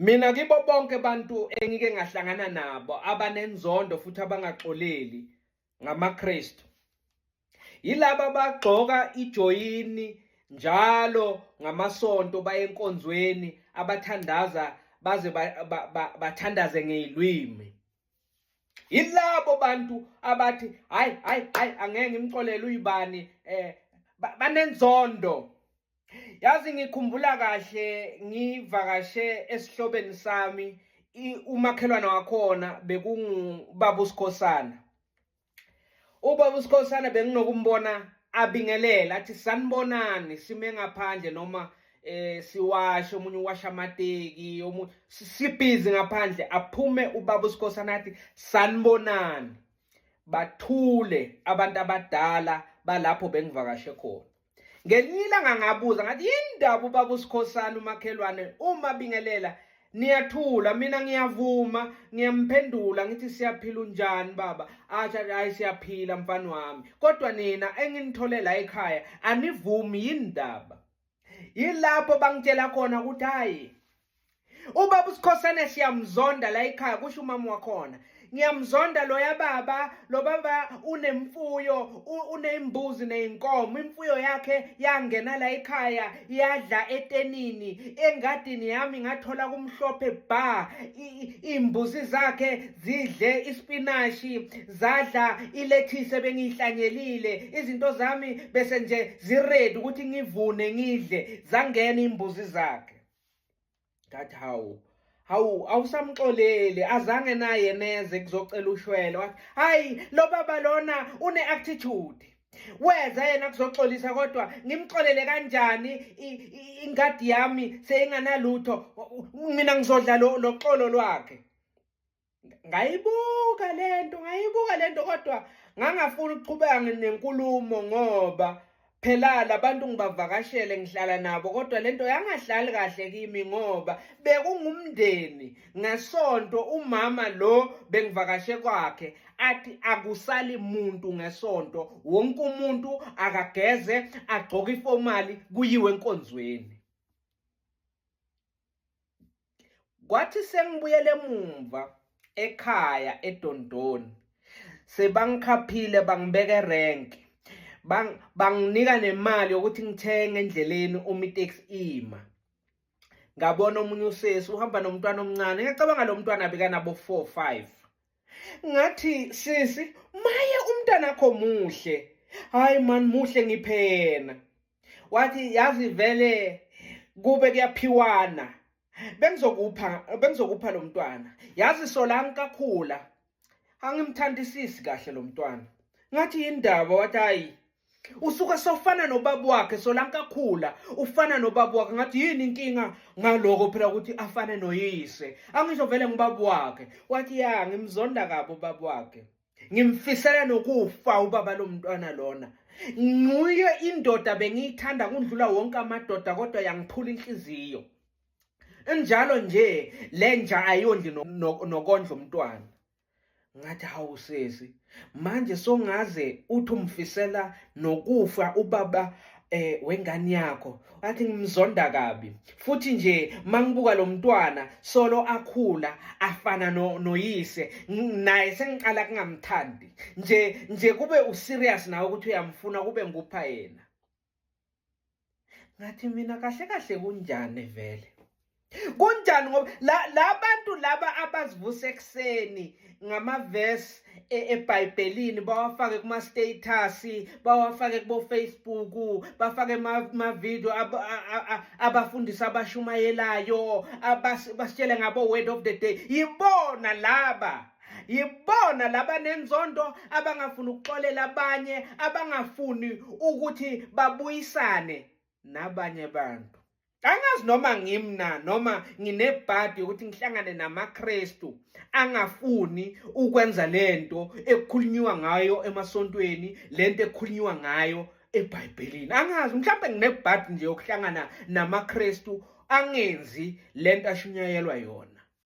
Mina kibo bonke abantu engike ngahlangana nabo abanenzondo futhi abangaxoleli ngamaKristu. Yilaba abagxoka ijoyini njalo ngamasonto baye enkonzweni abathandaza baze bathandaze ngezilwimi. Yilabo bantu abathi hayi hayi hayi angeke ngimxolele uyibani eh banenzondo. Yazi ngikhumbula kahle ngivakashe esihlobeni sami umakhelwane wakhona bekungubaba uSikhosana. Ubaba uSikhosana benginokumbona abingelela athi sanibonani sime ngaphandle noma eh siwashe omunye uwasha amateki omunye sibhizi ngaphandle aphume ubaba uSikhosana athi sanibonani bathule abantu abadala balapho bengivakashe khona. Ngelinye ilanga ngabuza ngathi yindaba ubaba uSikhosana umakhelwane uma bingelela niyathula mina ngiyavuma ngiyamphendula ngithi siyaphila unjani baba athi hayi siyaphila mfana wami kodwa nina enginithole la ekhaya anivumi yindaba yilapho bangitshela khona ukuthi hayi Ubaba uSikhosana siyamzonda la ekhaya kusho umama wakhona. Ngiyamzonda loya baba, lo baba unemfuyo, uneyimbuzi neyinkomo. Imfuyo yakhe yangena la ekhaya yadla etenini, engadini yami ngathola kumhlophe bha. Imbuzi zakhe zidle ispinashi, zadla ilethisi ebengiyihlanyelile. Izinto zami bese nje ziready ukuthi ngivune ngidle, zangena imbuzi zakhe. Ngathi hawu hawu awusamxoleli azange naye neze kuzocela ushwele wathi hayi lo baba lona une attitude weza yena kuzoxolisa kodwa ngimxolele kanjani ingadi yami seyinganalutho mina ngizodla lo xolo lwakhe Ngayibuka lento, ngayibuka lento kodwa ngangafuni ukuqhubeka nenkulumo ngoba phela labantu ngibavakashele ngihlala nabo kodwa lento yangahlali kahle kimi ngoba bekungumndeni ngesonto umama lo bengivakashe kwakhe athi akusali muntu ngesonto wonke umuntu akageze agqoke ifomali kuyiwe enkonzweni. Kwathi sengibuyele emumva ekhaya eDondoni sebangikhaphile bangibeka erenki banginika nemali yokuthi ngithenge endleleni uma iteksi ima. Ngabona omunye usesi uhamba nomntwana omncane, ngiyacabanga lo mntwana bekanabo 4 5. Ngathi sisi, maye umntanakho muhle. Hayi man muhle ngiphe yena. Wathi yazi vele kube kuyaphiwana bengizokupha bengizokupha lo mntwana yazi solange kakhula angimthandisisi kahle lo mntwana ngathi yindaba wathi hayi usuka sofana nobaba wakhe solanke akhula ufana nobaba wakhe ngathi yini inkinga ngaloko phela ukuthi afane noyise angisho vele ngubaba wakhe wathi ya ngimzonda kabi ubaba wakhe Ngimfisela nokufa ubaba lomntwana lona. Nguye indoda bengiyithanda kundlula wonke amadoda kodwa yangiphula inhliziyo. Injalo nje lenja ayondli nokondla umntwana. Ngathi hawu sesi manje songaze uthi umfisela nokufa ubaba eh wengane yakho athi ngimzonda kabi futhi nje mangibuka lo mntwana solo akhula afana no, noyise naye sengiqala kungamthandi nje nje kube userious nawe ukuthi uyamfuna kube ngupha yena ngathi mina kahle kahle kunjani vele Kunjani ngoba la labantu laba abazivusa ekuseni ngamavesi e, eBhayibhelini bawafake kuma status bawafake kubo Facebook bafake ma video abafundisi abashumayelayo abasitshele ngabo word of the day yibona laba yibona laba nenzondo abangafuni ukuxolela abanye abangafuni ukuthi babuyisane nabanye abantu Angazi noma ngimna noma nginebhadi yokuthi ngihlangane namaKristu angafuni ukwenza lento ekukhulunywa ngayo emasontweni, lento ekukhulunywa ngayo eBhayibhelini. Angazi mhlawumbe nginebhadi nje yokuhlangana namaKristu angenzi lento ashunyayelwa yona.